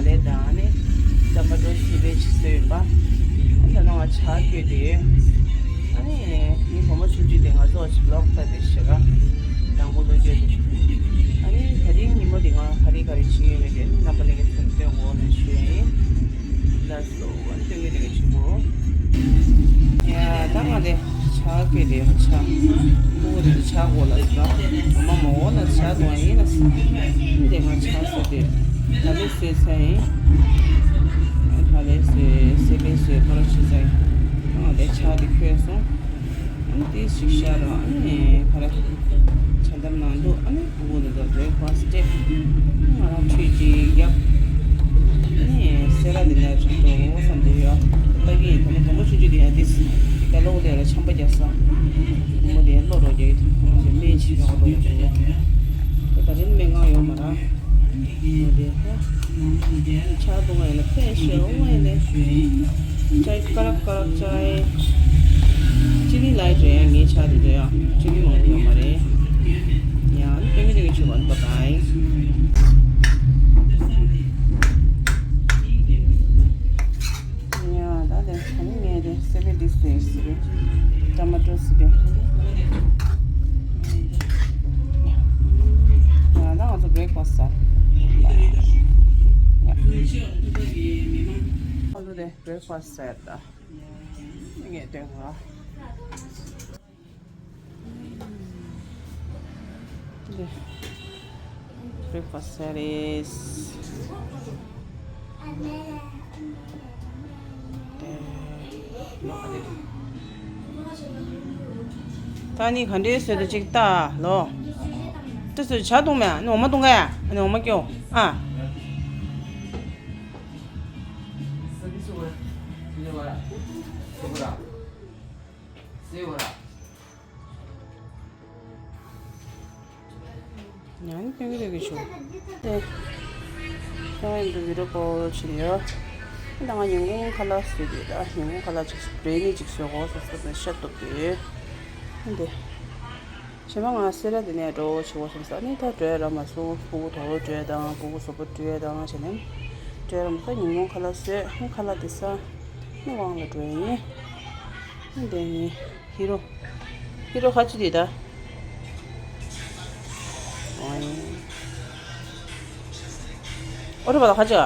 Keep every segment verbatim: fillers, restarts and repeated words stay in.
ལས་དང་ནི་ཊ་མ་ཊོ་སི་པན་ཅིག་བཟོས་ཡིན་པ། ཨ་ནི་ད་ནང་ང་ཇ་བསྐོལ་ཏེ། ཨ་ནི་ངའི་བུ་མོ་ཆུང་ཆུང་དེ་ང་ཚོ་ཅིག་ལོག་ལྟ་དེ་ཤི་ར། དང་པོ་ལོ་རྒྱུས་དེ། ཨ་ནི་ད་རིང་ཉིན་མོ་དེ་ང་ག་རེ་ག་རེ་བྱེད་ཡོད་མེད་དེ་རྣམ་པ་ལྷན་རྒྱས་ཚོར་སྟོན་དགོས་ལ་ཞུ་ཡ་ཡིན། ལགས་སོ། ཨ་ནི་སྟོན་གྱི་དེ་ག་ཆུ་བོ། ཡ་ད་ང་དེ་ཇ་བསྐོལ་དེ་ཇ། ཕྲུ་གུ་དེ་ཇ་དགོས་ལ་ཟེར། འོ་མ་མོ་འོ་ལ་ཇ་དགོས་ཡིན་ལ་ཟེར། དེ་ང་ཇ་བཟོ་དེ། ད་ལོ་བཟོས་ཚར་ཡིན། ད་ལོ་བཟོས་སེ་པན་བཟོས་ཁོ་ར་བྱས་ཚར་ཡིན། ཨ་དེ་ཇ་དེ་ཁོལ་སོང་། ཨ་ནི་དེ་ཞིག་ཤར་རོ། ཨ་ནི་ཁ་ར་ཇ་འདམ་ནང་འདུག་ཨ་ནི་བུ་གུ་དེ་ཚོ་བྷི་རེག་ཕ་སི་ཊི་སྟེགས། ང་རང་ཁྲུས་ཅིག་བརྒྱབ། ཨ་ནི་སེ་ར་དེ་ནས་རིང་འགྲོ་བསམ་དེ་ཡོད། ལྟ་གི་ཡིན། ད་ནི་བུ་མོ་ཆུང་ཆུང་དེ་ཡང་དེ་ད་ལོག་དེ་ལ་ཆམ་པ་རྒྱག་ས། བུ་མོ་དེ་ལོ་རོ་རྒྱག་གི་འདུག་ཁོང་ཚོ་སྨན་བྱེད་ཡོང་རོགས་ཡོང་དེ་ཡོད། ད་ད་རིང་སྨན་ཁང་ཡོད་མ་རེད། ཨ་ནི་དེ། ཇ་བཏུང་བ་ཡིན་ན་ཕལ་ཆེར་འོང་བ་ཡིན་ནས། ཇ་ཀ་རག་ཀ་རག་ཇ། ཅི་ནི་ལའི་ཇ་ཡང་ངའི་ཇ་དེ་ཚོ་ཡང་ཅི་ནི་མང་པོ་ཡོད་མ་རེད། ཡང་ནི་སྟོན་གྱི་སྟོན་གྱི་བྱེད་པ་འདུག་པ་ཡིན། ཡང་ད་དེ་ད་ནི་ངས་དེ་སེ་པན་དེ་བཟོས་ཟེར་བས། ཊ་མ་ཊོ་སི་པན། ཡང་ད་ང་ཚོ་བྷི་རེག་ཕ་སི་ཟ། ང་ཚོ་དེ་བྷི་རེག་ཕ་སི་ཟ་ཡ་ད། ངས་དེ་ང་། འདི་བྷི་རེག་ཕ་སི་ཟ་ཡ་རེད། ད་ནི་ག་འདྲའི་བཟོས་འདུག་ཅིག་ལྟ་ལོ། དེ་ཚོ་ཇ་བཏུང་མེད། ཨ་ནི་འོ་མ་བཏུང་ག་ཡ། ཨ་ནི་འོ་མ་སྐྱོ། ཨ། ཡང་ནི་སྟོན་གྱི་རེད་གི་ཆུ། དེ། ཁྱོད་ཡིན་དུ་བི་ཌི་ཡོ་ཀོལ་བྱེད་ཡོད། ད་ང་ཉིན་གུང་ཁ་ལག་བཟོས་ཏེ་ད་ཉིན་གུང་ཁ་ལག་ཅིག་བྷི་རི་ཡ་ནི་ཅིག་བཟོས་གོ་སོང་ཟེར་ནས་ཤ་སྟོབས་ཏེ། འདི། གཞན་པ་ང་སེ་ར་དེ་ནས་འགྲོ་བྱེད་གོ་སོང་ཟེར་ནི་ད་འགྲོ་ཡ་རག་མ་སོང་། ཕྲུ་གུ་དོ་རུ་འགྲོ་ཡ་དང་ཕྲུ་གུ་གཟུགས་པོ་བཀྲུ་ཡ་དང་བྱས་ནས་འགྲོ་ཡ་རག་མ་སོང་། ཉིན་གུང་ཁ་ལག་བཟོས། ཁ་ལག་དེ་ཟ་ནི་དབང་ལ་འགྲོ་ཡ་ཡིན། འདི་ནི། ཧི་རོ། ཧི་རོ་ཁ་ཅི་དེ་ད། ཨོ་རོ་བ་ལ་ཁ་ཅི་ག།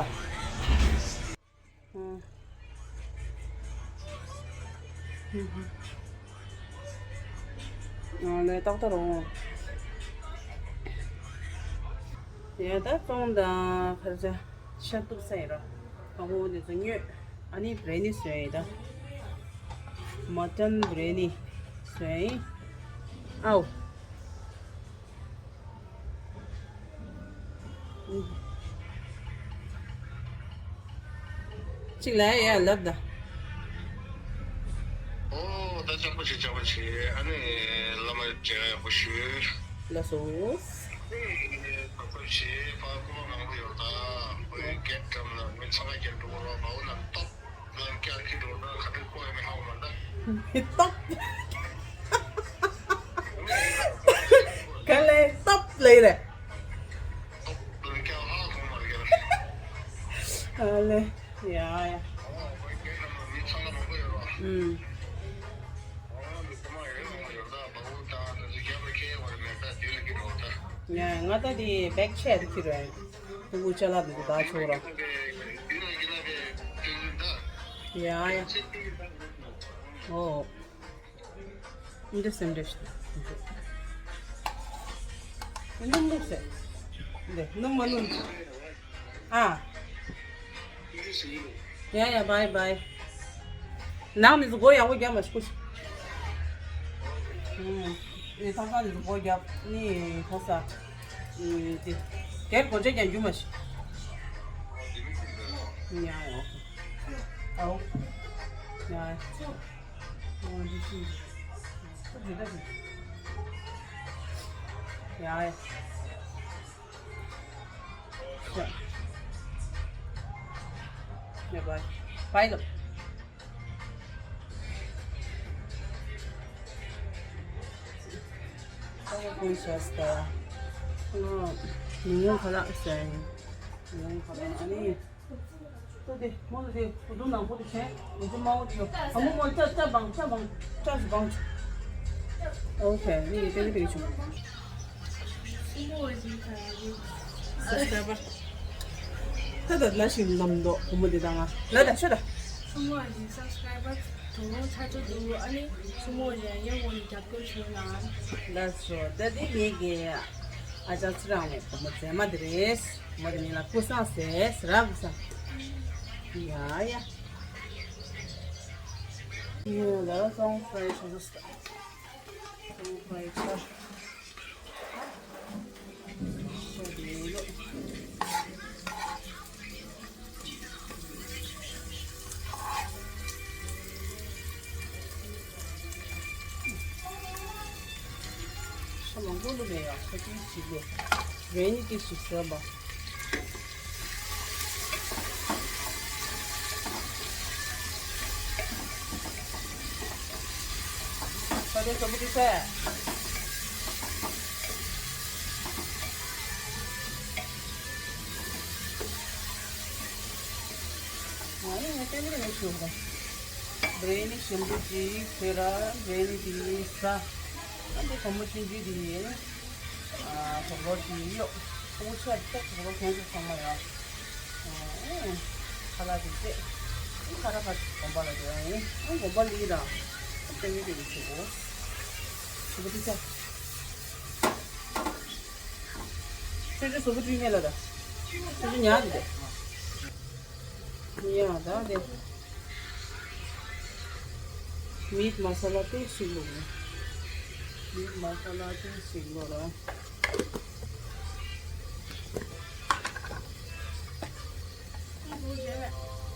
ཨ་ལས་ཏག་ཏག་རོ། ཡ་ད་ཙོང་དང་ཁ་ཅི། ཤ་གཏུབ་ས་ཡིན་ར། ཨ་ཁོ་འདི་ཚོ་ཉོས། ཨ་ནི་བྷི་རི་ཡ་ནི་བཟོས་ཡིན་ད། མ་ཊན་བྷི་རི་ཡ་ནི་བཟོས་ཡིན། ཨའོ། གཅིག་ལ་ཡ་ལབ་ད། ཨོ་ད་ཅག་པོ་ཆེ་ཅག་པོ་ཆེ། ཨ་ནི་བླ་མ་མཇལ་ཁ་ཡག་པོ་ཞུ། ལགས་སོ། ཨེ་ད་པོ་ཆེ་ཕ་ཁོ་མ་མང་པོ་ཡོད་ད། ཁོའི་སྐད་འགྲམ་ལ་མི་ཚང་མ་སྐད་འགྲོ་བ་མ་འོ་ན་སྟོབས་ལ་སྐྱར་ཁྱི་འགྲོ་ན་ཁ་ཐུག་ཁོ་ཡ་མི་ཧ་གོ་མ་ད། མི་སྟོབས། ག་ལེ་སྟོབས་ལེ་རེད། སྟོབས་ལ་སྐྱར་ཧ་གོ་མ་རེད་ཀྱང་། ཨ་ལེ། ཡ་ཡ། ཨོ་ཁོའི་སྐད་འགྲམ་ལ་མི་ཚང་མ་མང་པོ་ཡོད་ད། ཨུམ། ཡ་ང་ད་དེ་བེག་ཆེ་རི་ཁྱི་རོ། ཕྲུ་གུ་ཅ་ལག་འདི་ཚོ་ད་ཆོག་ར། ཡ་ཡ། ཨོ། འདི་སེམས་འདྲ་ཞིག་འདི་འདུག་ཟེར། འདི་སྣུམ་མ་སྣུམ། ཨ། ཡ་ཡ། བའི་བའི། ནང་མི་ཚོ་སྒོ་ཡག་པོ་རྒྱབ་མ་ཤིག་ཀུ་ཤི། ཨུམ། ཨེ་ཐང་ཁ་ནི་ཚོ་སྒོ་རྒྱབ་ནི་ཁ་ས། ཨུམ། དེ། དེར་སྒོ་ལྕགས་ཀྱང་རྒྱུ་མ་ཤིག་ཡ་ཡ། ཨོ། ཡ་ཡ། ཨོ་འདི་ཤི། ཨོ་འདི་ད་ཤི། ཡ་ཡ། ཡ་བའི། བའི་ལབ། ཨོ་ཀུན་ཤེས་ད། ཨོ། ཉིན་ཡང་ཁ་ལག་ཟ་ཡིན། ཉིན་ཡང་ཁ་ལག་ཨ་ནི། ཏོ་དེ་མོ་དེ་བུ་དུང་ནང་པོ་དེ་བྱས་མོ་ཚོ་མ་འོ་དེ་ཡོ། ཨ་མོ་མོ་ཅ་ཅ་བང་ཅ་བང་ཅ་ཞིག་བང་། ཨོ་ཁེ་ནི་ཡི་ཏེ་ནི་ཏེ་ཆུ། སུ་མོ་ཨ་ཞིག་ཁ་ཡ་གི་སབ་སི་ཀ་རའི་བར། ད་ད་ལ་ཞིག་ནམ་དོ་བུ་མོ་དེ་དང་ང་ལ་ད་ཤོད་ད། སུ་མོ་ཨ་ཞིག་སབ་སི་ཀ་རའི་བར་དུ་ཆ་ཆ་དུ་ཨ་ནི་སུ་མོ་ཨ་ཞིག་ཡང་ཡང་འོ་ནི་རྒྱབ་སྐྱོར་ཞུ་ན། ལ་སོ་ད་དེ་ངེད་ཀྱི་ཨ་ཅག་ཚེ་རིང་བུ་མོ་མཛེས་མ་དེ་རེད། མོ་དེ་མིང་ལ་ཀུ་སངས་ཟེར་ར་ཀུ་སངས། ཡ་ཡ། ཡ་ལ་སོང་ཧྥ་རའི་ཆུ་ཟོས་ད། སོང་ཧྥ་རའི་ཆུ། ཤ་དེ་ལོ། ཤ་མང་པོ་བླུགས་ནས་ཡང་ཁ་ཅིག་ཞིག་ལོ། རེ་གཉིས་ཀྱི་ཞིག་ཟོས་པ། ཁ་དེ་སོ་བུ་དེ་ཚེ། ང་ནི་ངའི་ཏེ་མུར་ནས་ཞུ་གོ། བྷི་རི་ཡ་ནི་ཞིམ་པོ་ཅིག་ཟེར་ར། བྷི་རི་ཡ་ནི་དེ་ཡིན་ས། ཨ་འདི་གོང་མོ་ཆུང་ཆུང་དེ་ཡིན། ཨ་གྲོགས་པོ་དེ་ཡོད། ཁོ་ཆ་ཏོག་གྲོགས་པོ་ཁོང་ཚོ་ཚང་མ་ཡོད། ཨ་ཁ་ལག་དེ་བལྟས། ཁ་ར་ཁ་དགོན་པ་ལ་འགྲོ་ཡ་ཡིན། ཨ་དགོན་པ་ལི་ར། ཨ་ཏེ་མུར་དེ་ཡིན་ཞུ་གོ། ཞུ་གོ་དེ་ཚ། ཆུ་ཆུ་སོ་སོ་བྲིས་མེད་ལ་ད། ཆུ་ཆུ་ཉག་དེ་དེ། ཉག་ད་དེ། མིཊ་མ་ས་ལ་ཏོག་ཙམ་བླུགས་ར། མིཊ་མ་ས་ལ་ཏོག་ཙམ་བླུགས་ར།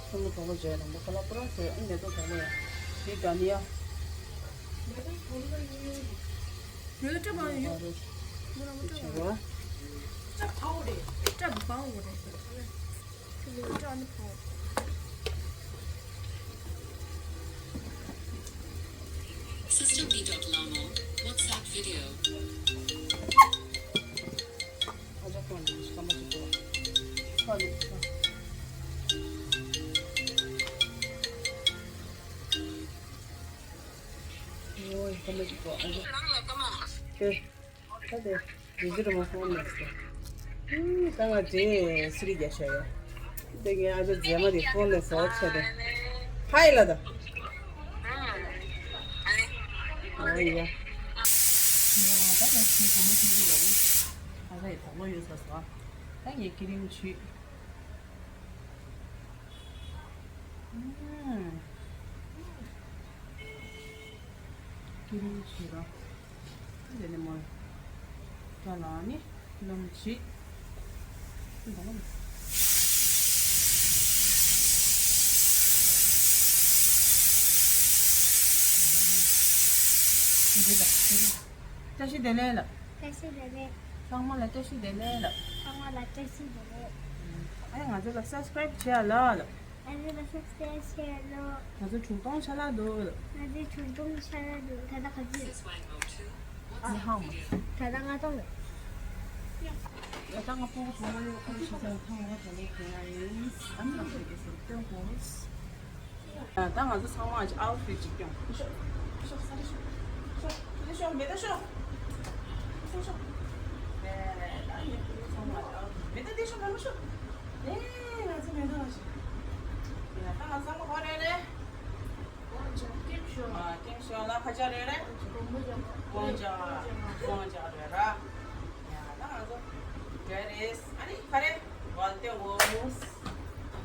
ཁོང་གྲོགས་པོ་བྱས་དང་པོ་ཁ་ལག་པུ་ར་བཟོས། ཨ་ནི་ལས་ཐོག་གྲོགས་པོ་ཡ། དེ་དགའ་ནི་ཡ། ཡོད་སྐྲ་བང་ཡོད། མོ་རང་མོ་སྐྲ་བང་། སྐྲ་བང་རེད། སྐྲ་བང་རེད། སྐྲ་ནི་བང་། System B dot Lamo, WhatsApp video. ཨ་ཅག་ཁོང་ནི་སྐམ་པ་ཅིག་པོ། ཁ་ལུག་ཁ། ཨོའི་སྐམ་པ་ཅིག་པོ། ཨ་ཅག་ཁོང་། ད་དེ་རེ་ཟི་རུ་མ་ཧོན་ནས་སོ། ད་ང་རྗེས་སུ་རི་རྒྱ་ཤ་ཡོད། དེ་གའི་ཨ་ཅག་རྗེས་མ་དེ་ཧོན་ནས་སོ་ཆེ་དེ། ཧའི་ལ་ད། ཨོ་ཡ། ད་ང་ཁྱིའི་བུ་མོ་ཆུང་ཆུང་ལ་རེད། ད་ལྟ་ཡི་དོགས་ལོ་ཡོད་ས་སོ། ད་ངས་ཁྱི་རིང་ཆུ། ཨུམ། ཁྱི་རིང་ཆུ་ར། དེ་ནས་མོ། ད་ལ་ནི་སྣུམ་བྱེད། བཀྲ་ཤིས་བདེ་ལེགས་ལ། བཀྲ་ཤིས་བདེ་ལེགས། ཚང་མ་ལ་བཀྲ་ཤིས་བདེ་ལེགས་ལ། ཚང་མ་ལ་བཀྲ་ཤིས་བདེ་ལེགས། ཨ་ང་ཚོ་ལ་སབ་སི་ཀ་རེབ་བྱེད་ཨ་ལ་ལ། ཨ་ནི་ལ་སབ་སི་ཀ་རེབ་བྱེད་ཨ་ལ། ང་ཚོ་དྲུག་སྟོང་ཆ་ལག་འདུག་ལ། ང་ཚོ་དྲུག་སྟོང་ཆ་ལག་འདུག་ད་ལྟ་ག་ཚོད། ཨ་ཧང་མ། ད་ལྟ་ལྔ་སྟོང་རེད། ད་ང་སྤུ་གུ་བུ་མོ་ཡོད་ཁུལ་ཞིག་དང་ཐང་ང་དོ་ལེ་གེ་ང་ཡིན། ཨ་ནི་ང་ཚོ་གེ་སར་སྟོན་དགོས། ད་ང་ཚོ་ཚང་མ་ཨའུ་ཊི་ཕིཊ་ཅིག་སྐྱོང་། ཤོག་ཤོག་ཤོག་ཤོག་ཤོག་ཤོག་མེ་ད་ཤོག་ཤོག་ཤོག་ད་ངས་ཁྱེད་ཚོ་ཚང་མ་ཨའུ་ཊི་ཕིཊ་མེ་ད་དེ་ཤོག་མེ་མ་ཤོག་ཨེ་ང་ཚོ་མེ་ད་ང་ཞིག་ཡ་ད་ང་ཚང་མ་གོ་རེ་རེ། ཀེམ་ཤོ། ཨ་ཀེམ་ཤོ་ལ་ཁ་ཆ་རེ་རེ། ཀོང་ཇ། ཀོང་ཇ། ཀོང་ཇ་རེ་ར། ཡ་ད་ང་ཚོ་འདྲ་རེད། ཨ་ནི་ཁ་རེ་ཝལ་ཏེ་ཝོ་སི།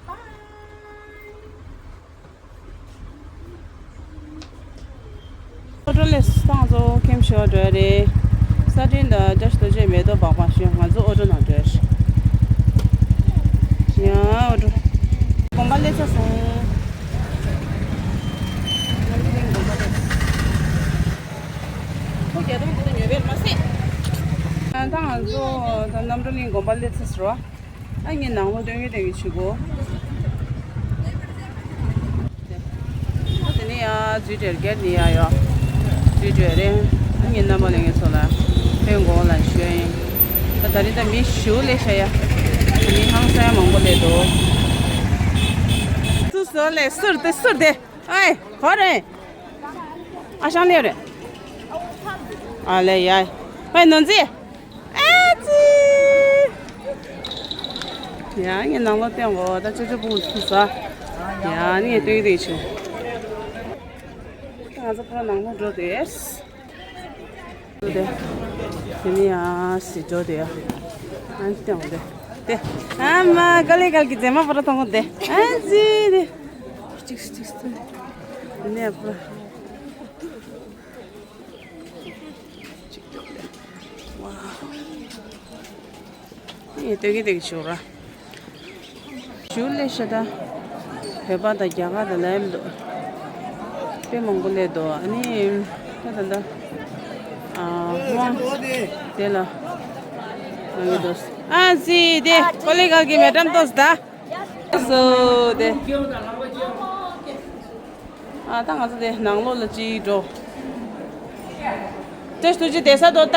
བའི། ཨོ་ཊོ་ལས་སང་ཚོ་ཁེམ་ཤོ་འགྲོ་རེད། ས་ཏྲིན་དང་བཀྲ་ཤིས་རྡོ་རྗེ་མེ་ཏོག་སྦག་སྦག་ཤོད། ང་ཚོ་ཨོ་ཊོ་ནང་འགྲོ་རེད། ཡ་ཨོ་ཊོ། དགོན་པ་སླེབས་ཚར་སོང་། ཁོ་རྒྱ་ཐང་འདི་ལ་ཉོས་པས་མ་ཟད། ད་ང་ཚོ་ད་རྣམ་གྲོལ་གླིང་དགོན་པ་སླེབས་ཚར་སོང་། ཨ་ངས་ནང་ལོགས་སྟོན་གི་སྟོན་གི་བྱེད་དགོས། ཨ་དེ་ནས་ཡ་རྫུས་སྒྲོལ་སྒེར་ནས་ཡ་ཡོ། རྫུས་སྒྲོལ་རེད། ཨ་ངས་རྣམ་པ་ལྷན་རྒྱས་ཚོ་ལ་ཕན་དགོས་ལ་ཞུ་ཡ་ཡིན། ད་ད་རེས་ད་མི་ཞུ་ལས་ཤ་ཡ། མི་ཧང་སང་ཡ་མང་པོ་སླེབས་འདུག་ལོ་ལས་སུར་ཏེ་སུར་ཏེ། ཨའི་གོ་རེ། ཨ་ཞང་ལེ་རེ། ཨ་ལེ་ཡ། ཨའི་ནོན་ཙི། ཨ་ཙི། ཡ་ངས་ནང་ལོགས་བསྟན་གོ། ད་ཅོ་ཅོ་ཕུང་ཚུགས་ས། ཡ་ངས་སྟོན་གི་བྱུང་། ང་ཚོ་ཕར་ནང་ལོགས་འགྲོ་དེས། དེ་ནི་ཡ་སི་འགྲོ་དེ་ཡ། ཨ་ནི་བསྟན་གོ་དེ། དེ། ཨ་མ་ཀ་ལི་ཀལ་གི་རྫས་མ་པོ་ར་མཐོང་གོ་དེ། ཨ་ཙི་དེ། ཅིག་ཅིག་ཅིག་དེ་ནས་པོ། ཅིག་ཏོ་ལེ། ཝའོ། ཨེ་སྟོན་གི་སྟོན་གི་ཞུ་ར། ཞུ་ལེ་ཤ་ད། བོད་པ་དང་རྒྱ་གར་དང་ལ་ཡམ་འདུག་དཔེ་མང་པོ་ལས་འདུག་ཨ་ནི། ད་ད་ད། ཨ་ཝང་། དེ་ལ། ང་གི་དོ། ཨ་ཙི་དེ་ཀོ་ལི་གལ་གི་མེ་ཌམ་ཏོས་ད། སོ་དེ། ཨ་ད་ང་ཚོ་དེ་ནང་ལོགས་ལ་ཅིག་འགྲོ། ཏེ་སྟུ་ཅི་དེ་ས་དོ་ད་ད།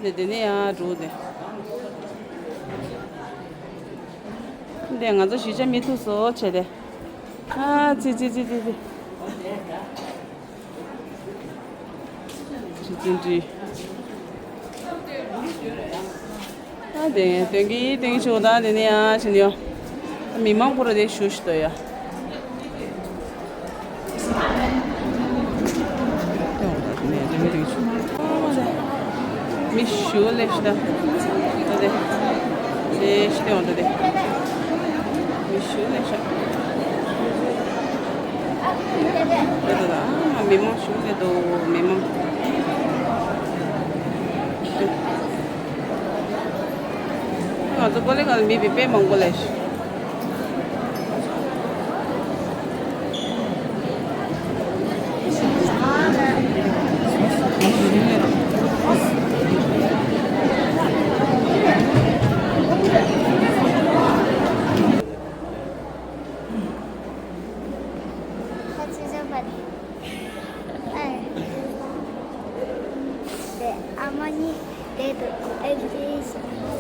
ད་དེ་དེ་ནས་ཡང་འགྲོ་དེ། འདི་ང་ཚོ་གཞིས་ཆགས་མི་ཐུག་སོ་བྱས་ཏེ། ཨ་ཙི་ཙི་ཙི་ཙི་ཙི། ཅི་ཅི་ཅི། ཨ་དེ་དོན་གྱི་དོན་གྱི་ཆོག་ད་དེ་ནས་ཡང་ཕྱིན་ཡོ། མི་མང་པོ་ར་དེ་ཞུ་ཞུ་དོ་ཡ། མི་ཞུ་ལེ་ཤ་ད། ད་དེ། ལེ་ཤ་དེ་འོང་ད་དེ། མི་ཞུ་ལེ་ཤ། ད་ད་ད། མི་མང་ཞུ་ལེ་དོ་མི་མང་། ང་ཚོ་ཀོ་ལི་གལ་མི་བི་དཔེ་མང་པོ་ལེ་ཤ། ཨ་མ་ནི་དེ་དུ་ཨེ་ཅི་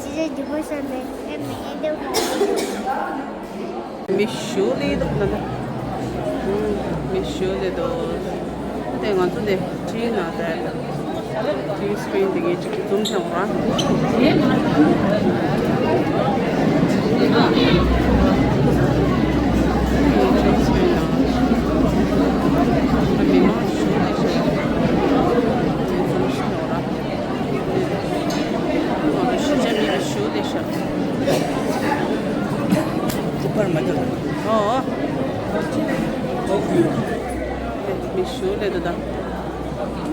ཅི་ཅི་ཅི་པོ་ཤ་ནེ་ཨེ་མེ་ཨེ་དེ་མི་ཞུ་ལེ་དུ་ན་ད། མི་ཞུ་ལེ་དུ། དེ་ང་ཚོ་དེ་ཊི་ན་ད་ཊི་སི་ཀྲིན་དེ་གི་ཅིག་ཛུམ་བྱུང་ར། མི་མང་ཞུ་ལེ་ཤ། ང་ཚོ་གཞིས་ཆགས་མི་ཞུ་ལེ་ཤ། ཅི་པར་མ་ཐུབ། ཨོ། མི་ཞུ་ལེ་དུ་ད།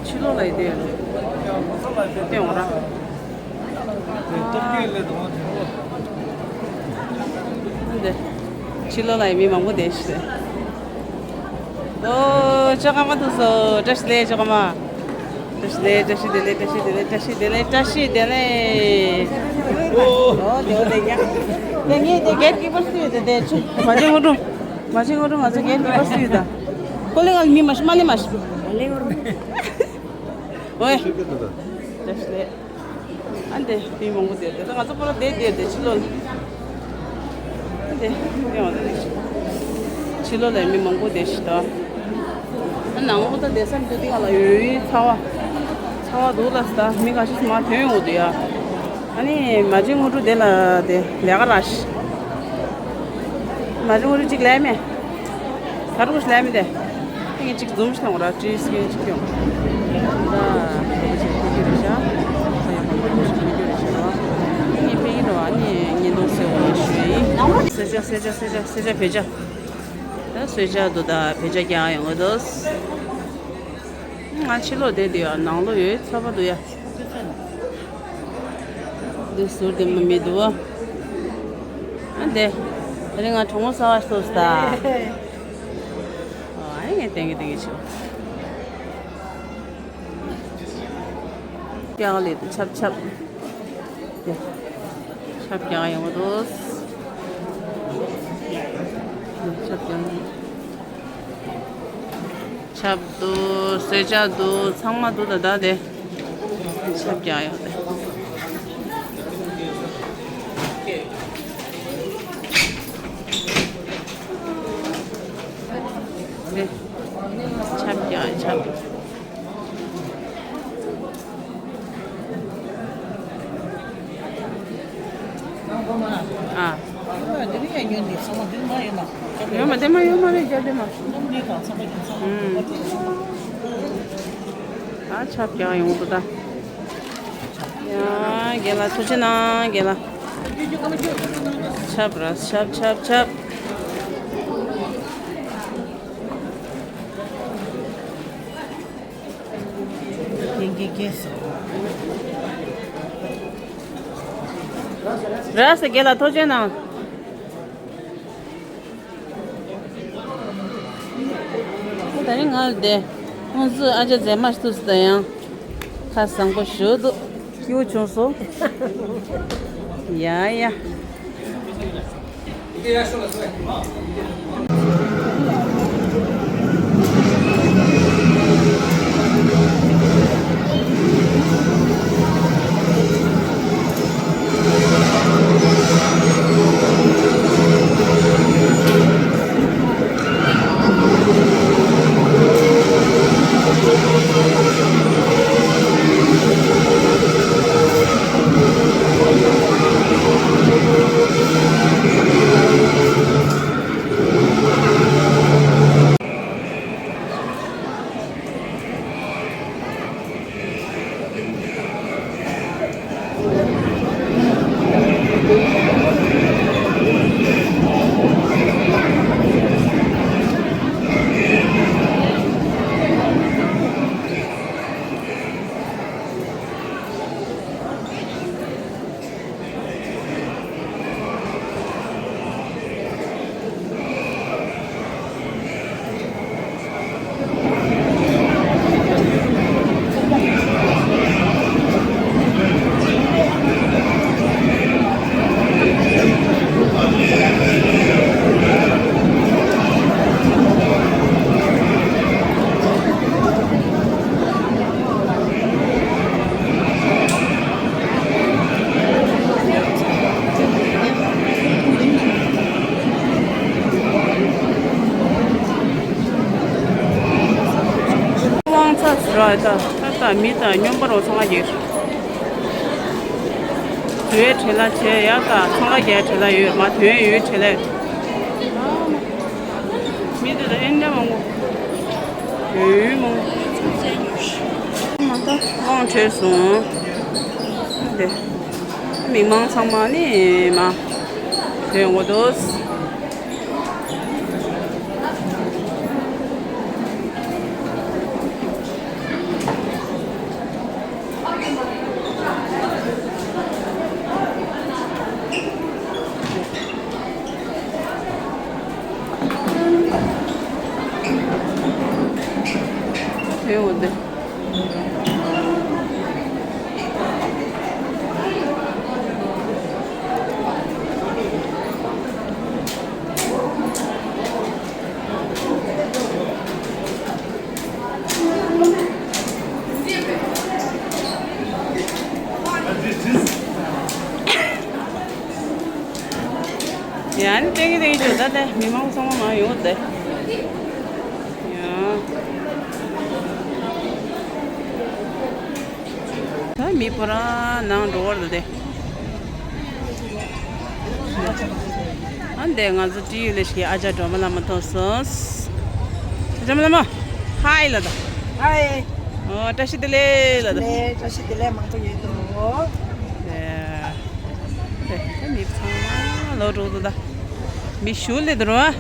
ཕྱི་ལོགས་ལ་ཡི་དེ། དེ་འོང་ར། འདི། ཕྱི་ལོགས་ལ་ཡི་མི་མང་པོ་དེ་ཤི། ཨོ། ཅོ་ཀ་མ་ཐུག་སོ། བཀྲ་ཤིས་བདེ་ལེགས་ཅོ་ཀ་མ། བཀྲ་ཤིས་བདེ་ལེགས། བཀྲ་ཤིས་བདེ་ལེགས། བཀྲ་ཤིས་བདེ་ལེགས། བཀྲ་ཤིས་བདེ་ལེགས། ཨོ་དེ་འོ་དེ་ཡ། དེ་ངས་དེ་གེ་ཊི་ཀི་པར་སུ་ཡོད་དེ་དེ་ཆུ། མ་བྱེད་ངོ་ཀྲུང་། མ་བྱེད་ངོ་ཀྲུང་། ང་ཚོ་གེ་ཊི་ཀི་པར་སུ་ཡོད་ད། ཀོ་ལེ་ང་མི་མ་ཤི་མ་ལེ་མ་ཤི། ཨོའེ། བཀྲ་ཤིས་བདེ་ལེགས། ཨ་འདི་མི་མང་པོ་དེ་དེ་ད་ང་ཚོ་པོ་ར་དེ་དེ་དེ་ཕྱི་ལོགས་ལ། ཨ་འདི་མི་མང་པོ་དེ་ཕྱི་ལོགས་ལ་མི་མང་པོ་དེ་ཤི་ད། ཨ་ནང་ལོགས་ད་དེ་སམ་དུ་དེ་ག་ལ་ཡོད་ཡོད་ཚ་བ། ཚ་བ་འདུག་ལ་ས་ད་མི་ག་ཤི་མ་ཐོན་ཡོང་དུ་ཡ། ཨ་ནི་མ་བྱེད་ངོ་ཀྲུང་དེ་ལ་དེ་ལས་ཀ་ར་ཤི། མ་བྱེད་ངོ་ཀྲུང་གཅིག་ལས་མེད། ད་རུང་ལས་མི་དེ། ངས་གཅིག་འཛུམ་ཞིག་བཏང་བ་ར་ཅི་སྐད་ཅིག་ཀྱང་། ད་ཁྱེད་ཀྱི་རེད་ཤག་ད་ཡང་མང་པོ་ཞིག་ཁྱེད་ཀྱི་རེད་ཤག་ངས་དཔེ་ཡིན་རོ་ཨ་ནི་ཉིན་ཐོག་སེ་འོ་ཞུ་ཡིན། སེ་ཇ་སེ་ཇ་སེ་ཇ་སེ་ཇ་བེ་ཇ། ད་སེ་ཇ་དུ་ད་བེ་ཇ་རྒྱག་ཡོང་གི་འདུག་ང་ཕྱི་ལོགས་བསྡད་དུས་ཡ་ནང་ལོགས་ཡོད་ཚ་བ་འདུག་ཡ། འདི་ཟུར་དེ་མ་མི་འདུག་བ། ཨ་འདི། ད་རིང་ང་གྲོགས་མོ་གསར་བ་ཞིག་ཐུག་སོང་ད། ཨ་ངས་ཏན་གི་ཏན་གི་ཆུ། ཀྱག་ལེ་དུ་ཆབ་ཆབ། ཆབ་ཀྱག་ཡོང་དུས། ཆབ་ཀྱག་ཆབ་འདུག་སེ་ཇ་འདུག་ཚང་མ་འདུག་ད་ད་དེ། ཆབ་ཀྱག་ཡོད་དེ། ཆབ་རྒྱག་ཆབ། ཨ། ཡོད་མ་དེ་མ་ཡོད་མ་རེད་རྒྱབ་དེ་མ། ཨ་ཆབ་རྒྱག་ཡོང་འདུག་ད། ཡ། རྒན་ལགས་ཐུགས་རྗེ་གནང་རྒན་ལགས། ཆབ་ར་ཆབ་ཆབ་ཆབ། རེད་ཟེར་རྒན་ལགས་ཐུགས་རྗེ་གནང་། ད་རིང་ང་ལ་དེ་ཁོང་ཚོས་ཨ་ཅག་མཛེས་མ་ཞིག་ཐུག་སོང་། ད་ཡང་ཁ་བཟང་པོ་ཞིག་འདུག་སྐྱིད་པོ་བྱུང་སོང་། ཡ་ཡ། དབང་ཚ་ཟེར་བ་ད་ད་ད་མི་དང་སྨྱོན་པ་རོ་ཚང་མ་རྒྱག་དུས་བྲེལ་ལ་བྱས་ཡག་ད་ཚང་མ་རྒྱག་བྲེལ་ལ་ཡོད་མ་དོན་ཡོད་བྲེལ་ལ་ཡོད། མི་དེ་ལ་ཨེ་འདྲ་མང་པོ། ཡོད་མང་པོ། མ་ད་དབང་བྲལ་སོང་། དེ། མི་མང་ཚང་མ་ནི་མ། དོན་ངོ་དོ། དེ་འོ་དེ། ཡང་ནི་ཏེང་གི་ཏེང་གི་བྱོས་ད་དེ་མི་མང་ཚང་མ་མ་ཡོང་དེ། ཡང་། ད་མི་པོ་རང་ནང་འགྲོ་བར་འདུག་དེ། ཨ་འདས་ང་ཚོ་ཏྲི་ཡུལ་ལས་ཤིག་ཨ་ཅག་སྒྲོལ་མ་ལགས་མ་ཐོན་སོང་། སྒྲོལ་མ་ལགས་མ། ཧའི་ལ་ད། ཧའི། ཨོ་བཀྲ་ཤིས་བདེ་ལེགས་ལ་ད། ལེ་བཀྲ་ཤིས་བདེ་ལེགས་མང་པོ་ཡོད་དོ། ཨེ། ཨེ། མི་ཚང་མ་ལོག་འགྲོ་འདུག་ད། མི་ཞུ་ལེ་འདུག་ར།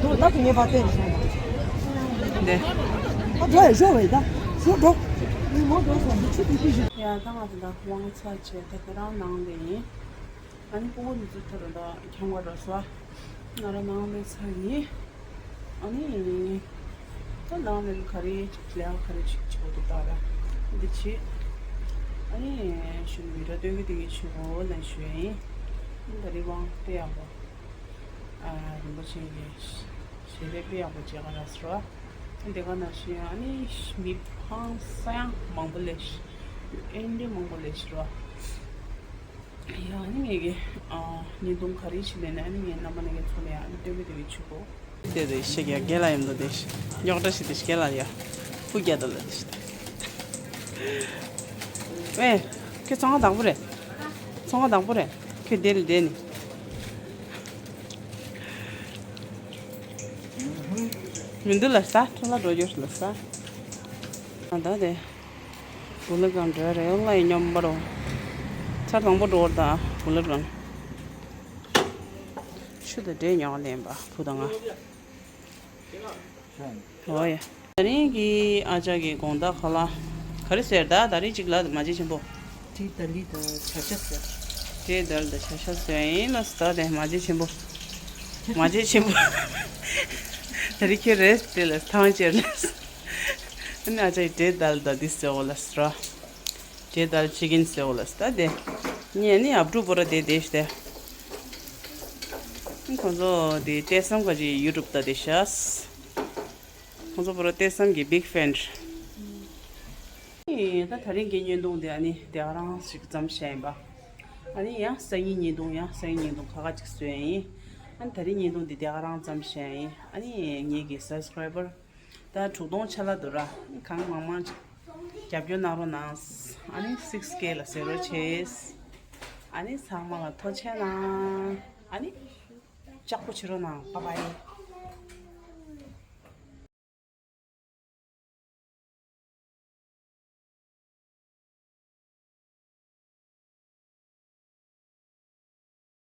འདུག་ད་ཁོ་ངའི་བར་བལྟས་ནས་སོང་། འདི། ཨ་འགྲོ་ཡ་ཞོག་བས་ད། ཞོག་འགྲོ། མི་མང་འགྲོ་སོང་འདི་ཆུ་དེ་ཅི་ཞིག་ཡ་ད་ང་ད་ད་དབང་ཚར་བྱས་ད་དེ་རང་ནང་ལ་ཡིན། ཨ་ནི་སྤུ་གུ་འདི་ཚོ་ཐོ་རུ་ད་འཁྱམ་ག་འགྲོ་སོང་། ང་རང་ནང་ལ་ཚར་ཡིན། ཨ་ནི། ད་ནང་ལ་ག་རེ་ལས་ཀ་ག་རེ་ཅིག་བྱེད་དགོས་འདུག་ད་ར། འདི་བྱེད། ཨ་ནི་ཞུ་ནི་བི་ཌི་ཡོ་སྟོན་གི་དེ་གི་ཆུ་བོ་ལ་ཞུ་ཡིན། ད་རི་དབང་དཔེ་ཡག་པོ། ཨ་རིན་པོ་ཆེ་གི་ཞལ་རས་དཔེ་ཡག་པོ་མཇལ་ག་རག་སོང་ར། དེ་ག་ནང་བཞིན་ཨ་ནི་མི་ཕངས་ས་ཡང་མང་པོ་ལས་ཤི། ཨེ་འདྲའི་མང་པོ་ལས་ཤི་ར། ཡ་ཨ་ནི་ངས་གི་ཨ་བརྙན་ཐུང་ག་རེ་བྱེད་ལས་ནས་ཨ་ནི་ངས་རྣམ་པ་ལྷན་རྒྱས་ཚོ་ལ་ཡང་ཨ་ནི་སྟོན་གི་དེ་གི་ཆུ་བོ། དེ་དེ་ཤེས་ཀྱི་རྒན་ལགས་ཡིན་འདུག་དེ་རྙོག་དྲ་ཞིག་དེ་རྒན་ལགས་ཡ། སྤུ་རྒྱལ་དུ་ལ་དེ་ཤེས། ཨེ། ཁྱོད་ཚོང་ཁང་དང་པོ་རེད། ཚོང་ཁང་དང་པོ་རེད། ཁྱོད་དེ་ལ་བསྡད་ནི། མི་འདུག་ལ་ས་ཁྲོ་ལ་འགྲོ་རྒྱུ་ལ་ས། ཨ་ད་དེ། བུ་ལ་གང་འགྲོ་རེད་ལ་ཡི་སྙོམས་པ་རོ། ཚར་དང་པོ་འགྲོ་བར་ད་བུ་ལ་གང་། ཆུ་དང་འདྲེས་མྱོང་ལེན་པ་བུ་དང་ང་། འོ་ཡ། ད་རིང་གི་ཨ་ཅག་གི་དགོང་དག་ཁ་ལག་ག་རེ་ཟེར་ད། ད་རིང་གཅིག་ལ་མ་བྱེད་ཆེན་པོ། དེ་ད་ལི་ད་བྱ་བྱ་ཟེར། དེ་ད་ལི་ད་བྱ་བྱ་ཟེར་ཡིན་ལ་ད་དེ་མ་བྱེད་ཆེན་པོ། མ་བྱེད་ཆེན་པོ། ད་རིང་ཁྱེད་རེས་དེ་ལ་ཐང་ཅེར་ལ། ཨ་ནི་ཨ་ཅག་གི་དེ་ད་ལི་ད་དེ་ཟེར་འོ་ལ་ཟེར། དེ་ད་ལི་ཅི་ཀིན་ཟེར་འོ་ལ་ཟེར་ད་དེ། ངས་ནི་ཨབ་ཕྲུག་པོ་ར་དེ་དེ་ཤི་དེ། ཁོང་ཚོ་དེ་ལྟས་བསམ་ག་ཅིག་ཡུ་ཊུབ་ད་དེ་ཤ། ཁོང་ཚོ་པོ་ར་ལྟས་བསམ་གྱི་བིག་ཕེན་རེད། ཨེ་ད་ད་རིང་གི་བརྙན་ཐུང་དེ་ཨ་ནི་དེ་ག་རང་ཞིག་ཙམ་བཤད་ཡིན་པ། ཨ་ནི་ཡང་སང་ཉིན་བརྙན་ཐུང་ཡང་སང་ཉིན་བརྙན་ཐུང་ཁ་ཁ་ཅིག་བཟོས་ཡིན། ཨ་ནི་ད་རིང་བརྙན་ཐུང་དེ་དེ་ག་རང་ཙམ་བཤད་ཡིན། ཨ་ནི་ངེད་ཀྱི་སབ་སི་ཀ་རའི་བར་ད་དྲུག་སྟོང་ཆ་ལ་འདུག་ར། གང་མང་མང་ཅིག་རྒྱབ་སྐྱོར་གནང་རོགས་གནང་། ཨ་ནི་སིག་སི་ཀེ་ལ་ཟེར་རོགས་བྱེད། ཨ་ནི་ཚང་མ་ལ་ཐུགས་རྗེ་ཆེ་གནང་། ཨ་ནི་ལྕགས་པོ་བྱེད་རོགས་གནང་། བྷའི་བྷའི།